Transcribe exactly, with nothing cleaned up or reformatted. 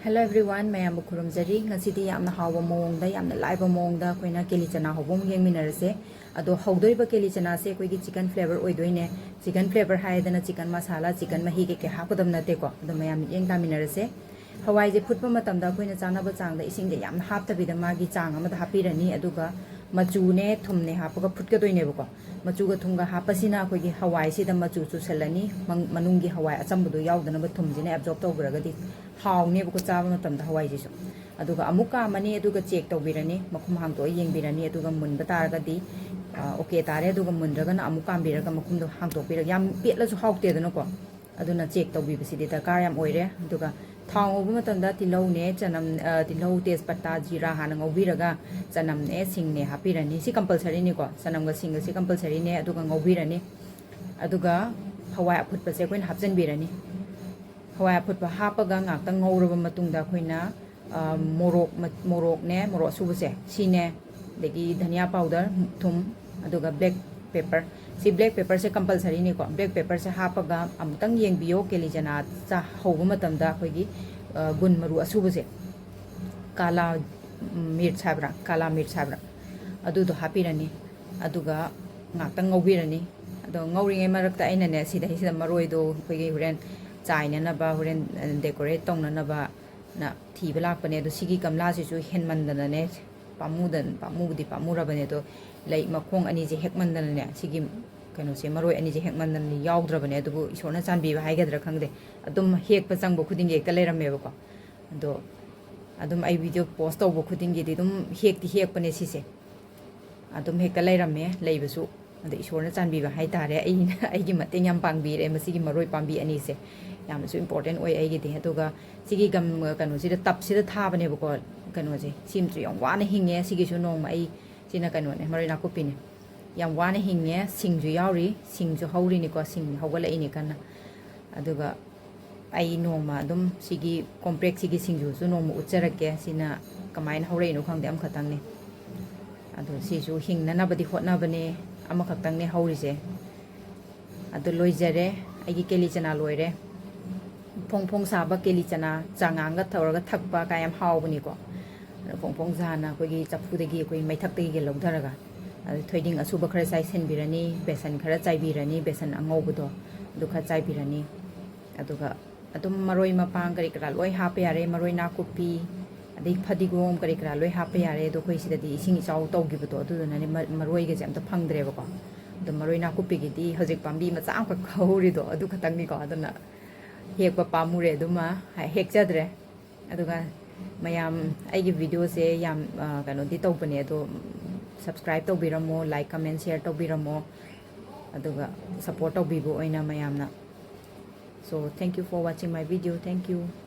Hello everyone, ꯃꯌꯥꯝꯕꯨ ꯈꯨꯔꯨꯝꯖꯔꯤ꯫ ꯉꯁꯤꯗꯤ ꯌꯥꯝꯅ ꯍꯥꯎꯕ ꯃꯑꯣꯡꯗ, ꯌꯥꯝꯅ ꯂꯥꯏꯕ ꯃꯑꯣꯡꯗ ꯑꯩꯈꯣꯏꯅ ꯀꯦꯂꯤ ꯆꯅꯥ ꯍꯧꯕ ꯑꯃꯨꯛ ꯌꯦꯡꯃꯤꯟꯅꯔꯁꯦ꯫ ꯑꯗꯣ ꯍꯧꯗꯣꯔꯤꯕ ꯀꯦꯂꯤ ꯆꯅꯥꯁꯦ ꯑꯩꯈꯣꯏꯒꯤ chicken flavour ꯑꯣꯏꯗꯣꯏꯅꯦ꯫ Chicken flavour ꯍꯥꯏꯗꯅ chicken masala, chicken ꯃꯍꯤ ꯀꯩꯀꯩ ꯍꯥꯞꯀꯗꯕ ꯅꯠꯇꯦꯀꯣ꯫ ꯑꯗꯣ ꯃꯌꯥꯝ ꯃꯤꯠꯌꯦꯡ ꯇꯥꯃꯤꯟꯅꯔꯁꯦ꯫ ꯍꯋꯥꯏꯁꯦ ꯐꯨꯠꯄ ꯃꯇꯝꯗ ꯑꯩꯈꯣꯏꯅ ꯆꯥꯅꯕ ꯆꯥꯡꯗ ꯏꯁꯤꯡꯁꯦ ꯌꯥꯝꯅ ꯍꯥꯞꯇꯕꯤꯗ ꯃꯥꯒꯤ ꯆꯥꯡ ꯑꯃꯗ ꯍꯥꯞꯄꯤꯔꯅꯤ꯫ ꯑꯗꯨꯒ ꯃꯆꯨꯅꯦ ꯊꯨꯝꯅꯦ ꯍꯥꯞꯄꯒ ꯐꯨꯠꯀꯗꯣꯏꯅꯦꯕꯀꯣ꯫ ꯃꯆꯨꯒ ꯊꯨꯝꯒ ꯍꯥꯞꯄꯁꯤꯅ ꯑꯩꯈꯣꯏꯒꯤ ꯍꯋꯥꯏꯁꯤꯗ ꯃꯆꯨ ꯆꯨꯁꯜꯂꯅꯤ꯫ ꯃꯪ-, ꯃꯅꯨꯡꯒꯤ ꯍꯋꯥꯏ ꯑꯆꯝꯕꯗꯣ ꯌꯥꯎꯗꯅꯕ ꯊꯨꯝꯁꯤꯅ absorb ꯇꯧꯈ꯭ꯔꯒꯗꯤ ꯍꯥꯎꯅꯦꯕꯀꯣ ꯆꯥꯕ ꯃꯇꯝꯗ ꯍꯋꯥꯏꯁꯤꯁꯨ꯫ ꯑꯗꯨꯒ ꯑꯃꯨꯛ ꯀꯥꯝꯃꯅꯤ, ꯑꯗꯨꯒ check ꯇꯧꯕꯤꯔꯅꯤ, ꯃꯈꯨꯝ ꯍꯥꯡꯇꯣꯛꯑ ꯌꯦꯡꯕꯤꯔꯅꯤ, ꯑꯗꯨꯒ ꯃꯨꯟꯕ ꯇꯥꯔꯒꯗꯤ, ꯑ, okay ꯇꯥꯔꯦ꯫ ꯑꯗꯨꯒ ꯃꯨꯟꯗ꯭ꯔꯒꯅ ꯑꯃꯨꯛ ꯀꯥꯝꯕꯤꯔꯒ ꯃꯈꯨꯝꯗꯣ ꯍꯥꯡꯇꯣꯛꯄꯤꯔꯒ, ꯌꯥꯝ ꯄꯦꯠꯂꯁꯨ ꯍꯥꯎꯇꯦꯗꯅꯀꯣ꯫ ꯑꯗꯨꯅ check ꯇꯧꯕꯤꯕꯁꯤꯗꯤ ꯗꯔꯀꯥꯔ ꯌꯥꯝ ꯑꯣꯏꯔꯦ꯫ ꯑꯗꯨꯒ ꯊꯥꯎ ꯉꯧꯕ ꯃꯇꯝꯗ ꯇꯤꯜꯍꯧꯅꯦ, ꯆꯅꯝ, ꯑ, ꯇꯤꯜꯍꯧ, ꯇꯦꯖꯄꯇꯥ, ꯖꯤꯔꯥ ꯍꯥꯟꯅ ꯉꯧꯕꯤꯔꯒ ꯆꯅꯝꯅꯦ, ꯁꯤꯡꯅꯦ ꯍꯥꯞꯄꯤꯔꯅꯤ꯫ ꯁꯤ compulsoryꯅꯤꯀꯣ, ꯆꯅꯝꯒ ꯁꯤꯡꯒꯁꯤ compulsoryꯅꯦ꯫ ꯑꯗꯨꯒ ꯉꯧꯕꯤꯔꯅꯤ꯫ ꯑꯗꯨꯒ ꯍꯋꯥꯏ ꯑꯐꯨꯠꯄꯁꯦ ꯑꯩꯈꯣꯏꯅ ꯍꯥꯞꯆꯤꯟꯕꯤꯔꯅꯤ꯫ ꯍꯋꯥꯏ ꯑꯐꯨꯠꯄ ꯍꯥꯞꯄꯒ ꯉꯥꯛꯇꯪ ꯉꯧꯔꯕ ꯃꯇꯨꯡꯗ ꯑꯩꯈꯣꯏꯅ, ꯑ, ꯃꯣꯔꯣꯛ ꯃ-, ꯃꯣꯔꯣꯛꯅꯦ, ꯃꯣꯔꯣꯛ ꯑꯁꯨꯕꯁꯦ ꯁꯤꯅꯦ, ꯑꯗꯒꯤ ꯙꯅꯤꯌꯥ powder, ꯊꯨꯝ, ꯑꯗꯨꯒ black pepper꯫ ꯁꯤ black pepperꯁꯦ compulsoryꯅꯤꯀꯣ꯫ Black pepperꯁꯦ ꯍꯥꯞꯄꯒ ꯑꯃꯨꯛꯇꯪ ꯌꯦꯡꯕꯤꯌꯣ꯫ ꯀꯦꯂꯤ ꯆꯅꯥ ꯆꯥ ꯍꯧꯕ ꯃꯇꯝꯗ ꯑꯩꯈꯣꯏꯒꯤ, ꯑ, ꯒꯨꯟ ꯃꯔꯨ ꯑꯁꯨꯕꯁꯦ, ꯀꯥꯂꯥ ꯃꯤꯔꯆ ꯍꯥꯏꯕ꯭ꯔꯥ, ꯀꯥꯂꯥ ꯃꯤꯔꯆ ꯍꯥꯏꯕ꯭ꯔꯥ, ꯑꯗꯨꯗꯣ ꯍꯥꯞꯄꯤꯔꯅꯤ꯫ ꯑꯗꯨꯒ ꯉꯥꯛꯇꯪ ꯉꯧꯕꯤꯔꯅꯤ꯫ ꯑꯗꯣ ꯉꯧꯔꯤꯉꯩ ꯃꯔꯛꯇ ꯑꯩꯅꯅꯦ, ꯁꯤꯗꯩꯁꯤꯗ ꯃꯔꯣꯏꯗꯣ ꯑꯩꯈꯣꯏꯒꯤ ꯍꯣꯔꯦꯟ ꯆꯥꯏꯅꯅꯕ, ꯍꯣꯔꯦꯟ, ꯑ, decorate ꯇꯧꯅꯅꯕꯅ ꯊꯤꯕ ꯂꯥꯛꯄꯅꯦ꯫ ꯑꯗꯣ ꯁꯤꯒꯤ ꯒꯝꯂꯥꯁꯤꯁꯨ ꯍꯦꯟꯃꯟꯗꯅꯅꯦ, ꯄꯥꯝꯃꯨꯗꯅ, ꯄꯥꯝꯃꯨꯕꯨꯗꯤ ꯄꯥꯝꯃꯨꯔꯕꯅꯦ꯫ ꯑꯗꯣ ꯂꯩ ꯃꯈꯣꯡ ꯑꯅꯤꯁꯦ ꯍꯦꯛꯃꯟꯗꯅꯅꯦ, ꯁꯤꯒꯤ ꯀꯩꯅꯣꯁꯦ, ꯃꯔꯣꯏ ꯑꯅꯤꯁꯦ ꯍꯦꯛꯃꯟꯗꯅ ꯌꯥꯎꯗ꯭ꯔꯕꯅꯦ꯫ ꯑꯗꯨꯕꯨ ꯏꯁꯣꯔꯅ ꯆꯥꯟꯕꯤꯕ ꯍꯥꯏꯒꯗ꯭ꯔꯥ ꯈꯪꯗꯦ, ꯑꯗꯨꯝ ꯍꯦꯛꯄ ꯆꯪꯕ ꯈꯨꯗꯤꯡꯒꯤ ꯍꯦꯛꯇ ꯂꯩꯔꯝꯃꯦꯕꯀꯣ꯫ ꯑꯗꯣ ꯑꯗꯨꯝ ꯑꯩ video post ꯇꯧꯕ ꯈꯨꯗꯤꯡꯒꯤꯗꯤ ꯑꯗꯨꯝ ꯍꯦꯛꯇꯤ ꯍꯦꯛꯄꯅꯦ ꯁꯤꯁꯦ꯫ ꯑꯗꯨꯝ ꯍꯦꯛꯇ ꯂꯩꯔꯝꯃꯦ, ꯂꯩꯕꯁꯨ꯫ ꯑꯗ ꯏꯁꯣꯔꯅ ꯆꯥꯟꯕꯤꯕ ꯍꯥꯏꯇꯥꯔꯦ, ꯑꯩꯅ, ꯑꯩꯒꯤ ꯃꯇꯦꯡ ꯌꯥꯝ ꯄꯥꯡꯕꯤꯔꯦ ꯃꯁꯤꯒꯤ ꯃꯔꯣꯏ ꯄꯥꯝꯕꯤ ꯑꯅꯤꯁꯦ꯫ ꯌꯥꯝꯅꯁꯨ important ꯑꯣꯏ ꯑꯩꯒꯤꯗꯤ꯫ ꯑꯗꯨꯒ ꯁꯤꯒꯤ ꯒꯝ-, ꯀꯩꯅꯣꯁꯤꯗ, ꯇꯞꯁꯤꯗ ꯊꯥꯕꯅꯦꯕꯀꯣ, ꯀꯩꯅꯣꯁꯦ꯫ ꯁꯤꯃꯁꯨ ꯌꯥꯝ ꯋꯥꯅ ꯍꯤꯡꯉꯦ꯫ ꯁꯤꯒꯤꯁꯨ ꯅꯣꯡꯃ ꯑꯩ, ꯁꯤꯅ ꯀꯩꯅꯣꯅꯦ, ꯃꯔꯣꯏ ꯅꯥꯀꯨꯞꯄꯤꯅꯦ꯫ ꯌꯥꯝ ꯋꯥꯅ ꯍꯤꯡꯉꯦ꯫ ꯁꯤꯡꯁꯨ ꯌꯥꯎꯔꯤ, ꯁꯤꯡꯁꯨ ꯍꯧꯔꯤꯅꯤꯀꯣ, ꯁꯤꯡ ꯍꯧꯒꯠꯂꯛꯏꯅꯤ ꯀꯟꯅ꯫ ꯑꯗꯨꯒ ꯑꯩ ꯅꯣꯡꯃ ꯑꯗꯨꯝ ꯁꯤꯒꯤ ꯀꯣꯝꯄ꯭ꯔꯦꯛꯁꯤꯒꯤ ꯁꯤꯡꯖꯨꯁꯨ ꯅꯣꯡꯃ ꯎꯠꯆꯔꯛꯀꯦ꯫ ꯁꯤꯅ ꯀꯃꯥꯏꯅ ꯍꯧꯔꯛꯏꯅꯣ ꯈꯪꯗꯦ, ꯑꯃꯈꯛꯇꯪꯅꯤ꯫ ꯑꯗꯣ ꯁꯤꯁꯨ ꯍꯤꯡꯅꯅꯕꯗꯤ ꯍꯣꯠꯅꯕꯅꯦ, ꯑꯃꯈꯛꯇꯪꯅꯦ ꯍꯧꯔꯤꯁꯦ꯫ ꯑꯗꯨ ꯂꯣꯏꯖꯔꯦ, ꯑꯩꯒꯤ ꯀꯦꯂꯤ ꯆꯅꯥ ꯂꯣꯏꯔꯦ꯫ ꯐꯣꯡ ꯐꯣꯡ ꯁꯥꯕ ꯀꯦꯂꯤ ꯆꯅꯥ ꯆꯉꯥꯡꯒ ꯇꯧꯔꯒ ꯊꯛꯄ ꯀꯥꯏ ꯌꯥꯝ ꯍꯥꯎꯕꯅꯤꯀꯣ꯫ ꯑꯗꯣ ꯐꯣꯡ ꯐꯣꯡ ꯁꯥꯅ ꯑꯩꯈꯣꯏꯒꯤ ꯆꯐꯨꯗꯒꯤ, ꯑꯩꯈꯣꯏ ꯃꯩꯊꯛꯇꯒꯤꯒ ꯂꯧꯊꯔꯒ, ꯑꯗꯩ ꯊꯣꯏꯗꯤꯡ ꯑꯁꯨꯕ ꯈꯔ ꯆꯥꯏꯁꯤꯟꯕꯤꯔꯅꯤ, ꯕꯦꯁꯟ ꯈꯔ ꯆꯥꯏꯕꯤꯔꯅꯤ, ꯕꯦꯁꯟ ꯑꯉꯧꯕꯗꯣ ꯑꯗꯨ ꯈꯔ ꯆꯥꯏꯕꯤꯔꯅꯤ꯫ ꯑꯗꯨꯒ ꯑꯗꯨꯝ ꯃꯔꯣꯏ ꯃꯄꯥꯡ ꯀꯔꯤ ꯀꯔꯥ ꯂꯣꯏ ꯍꯥꯞꯄ ꯌꯥꯔꯦ, ꯃꯔꯣꯏ ꯅꯥꯀꯨꯞꯄꯤ, ꯑꯗꯩ ꯐꯗꯤꯒꯣꯝ ꯀꯔꯤ ꯀꯔꯥ ꯂꯣꯏ ꯍꯥꯞꯄ ꯌꯥꯔꯦ꯫ ꯑꯗꯣ ꯑꯩꯈꯣꯏ ꯁꯤꯗꯗꯤ ꯏꯁꯤꯡ ꯏꯆꯥꯎ ꯇꯧꯈꯤꯕꯗꯣ, ꯑꯗꯨꯗꯨꯅꯅꯦ ꯃ-, ꯃꯔꯣꯏꯒꯁꯦ ꯑꯝꯇ ꯐꯪꯗ꯭ꯔꯦꯕꯀꯣ꯫ ꯑꯗꯣ ꯃꯔꯣꯏ ꯅꯥꯀꯨꯞꯄꯤꯒꯤꯗꯤ ꯍꯧꯖꯤꯛ ꯄꯥꯝꯕꯤ ꯃꯆꯥ ꯑꯃꯈꯛ ꯍꯧꯔꯤꯗꯣ ꯑꯗꯨ ꯈꯛꯇꯪꯅꯤꯀꯣ, ꯑꯗꯨꯅ ꯍꯦꯛꯄ ꯄꯥꯝꯃꯨꯔꯦ, ꯑꯗꯨꯃ ꯍꯦꯛꯆꯗ꯭ꯔꯦ꯫ ꯑꯗꯨꯒ ꯃꯌꯥꯝ ꯑꯩꯒꯤ ꯚꯤꯗꯤꯑꯣꯁꯦ ꯌꯥꯝ, ꯑ, ꯀꯩꯅꯣꯗꯤ ꯇꯧꯕꯅꯦ, ꯑꯗꯣ subscribe ꯇꯧꯕꯤꯔꯝꯃꯣ, like, comment, share ꯇꯧꯕꯤꯔꯝꯃꯣ, ꯑꯗꯨꯒ support ꯇꯧꯕꯤꯕ ꯑꯣꯏꯅ ꯃꯌꯥꯝꯅ꯫ So, thank you for watching my video. Thank you.